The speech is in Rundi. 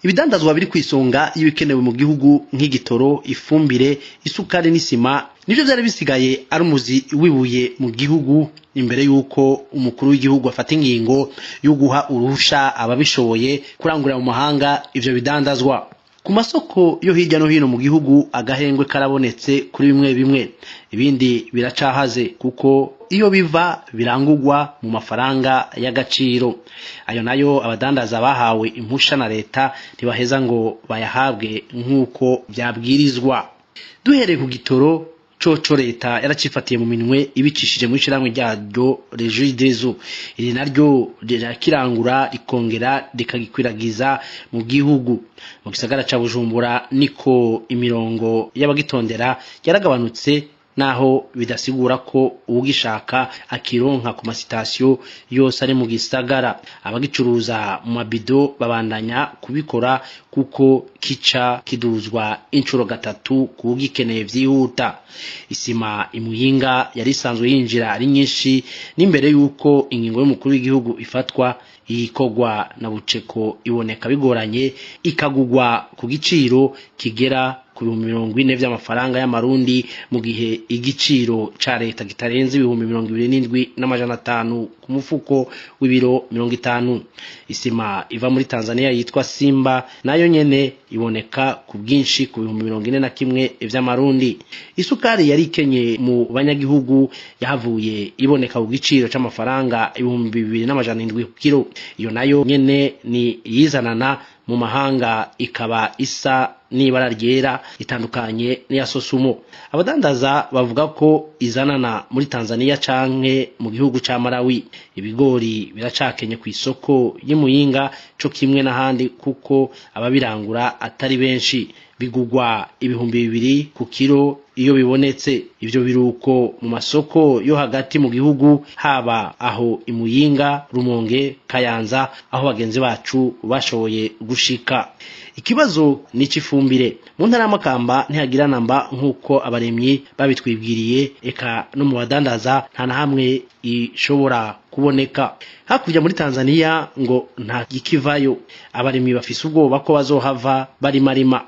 Ibidandazwa biri kw'isonga y'ibikenewe mu gihugu nk'igitoro, ifumbire, isukari n'isima nivyo vyari bisigaye ari umuzi wibuye mu gihugu imbere y'uko umukuru w'igihugu afata ingingo yo guha uruhusha ababishoboye kurangurira mu mahanga ivyo bidandazwa. Ku masoko yo hirya no hino mu gihugu agahengwe karabonetse kuri bimwe bimwe, ibindi biracahaze kuko iyo biva birangurwa mu mafaranga y'agaciro. Ayo nayo abadandaza bahawe impusha na leta ntibaheza ngo bayahabwe nk'uko vyabwirizwa. Duhereye ku gitoro coco, leta yaracifatiye mu minwe ibicishije mu ishirahamwe ryaryo Regideso. Iri naryo rirakirangura, rikongera rikagikwiragiza mu gihugu. Mu gisagara ca Bujumbura niko imirongo y'abagitondera yaragabanutse, naho bidasigura ko uwugishaka akironka ku masitasiyo yose ari mu gisagara. Abagicuruza mu mabido babandanya kubikora kuko kica kiduzwa incuro gatatu kuwugikeneye vyihuta. Isima imuyinga yari isanzwe yinjira ari nyinshi n'imbere y'uko ingingo y'umukuru w'igihugu ifatwa, iyikorwa na Buceko iboneka bigoranye, ikagugwa ku giciro kigera ku 40,000 vy'amafaranga y'amarundi, mu gihe igiciro ca leta kitarenze 27,500 ku mufuko w'ibiro 50. Isima iva muri Tanzania yitwa Simba nayo nyene iboneka ku bwinshi ku 41,000 vy'amarundi. Isukari yari ikenye mu banyagihugu yahavuye iboneka ku giciro c'amafaranga 2,700 ku kiro. Iyo nayo nyene ni iyizanana mu mahanga, ikaba isa n'ibara ryera, itandukanye n'iya Sosumo. Abadandaza bavuga ko izanana muri Tanzania canke mu gihugu ca Malawi. Ibigori biracakenye ku isoko y'Imuyinga co kimwe n'ahandi kuko ababirangura atari benshi. Bigugwa 2000 ku kiro iyo bibonetse. Ivyo biruko mu masoko yo hagati mu gihugu, haba aho Imuyinga, Rumonge, Kayanza, aho bagenzi bacu bashoboye gushika. Ikibazo ni ic'ifumbire. Mu ntara y'Amakamba ntihagira namba nk'uko abaremyi babitwibwiriye, eka no mu badandaza nta na hamwe ishobora kuboneka. Hakurya muri Tanzania ngo nta gikivayo. Abarimyi bafise ubwoba ko bazohava barimarima.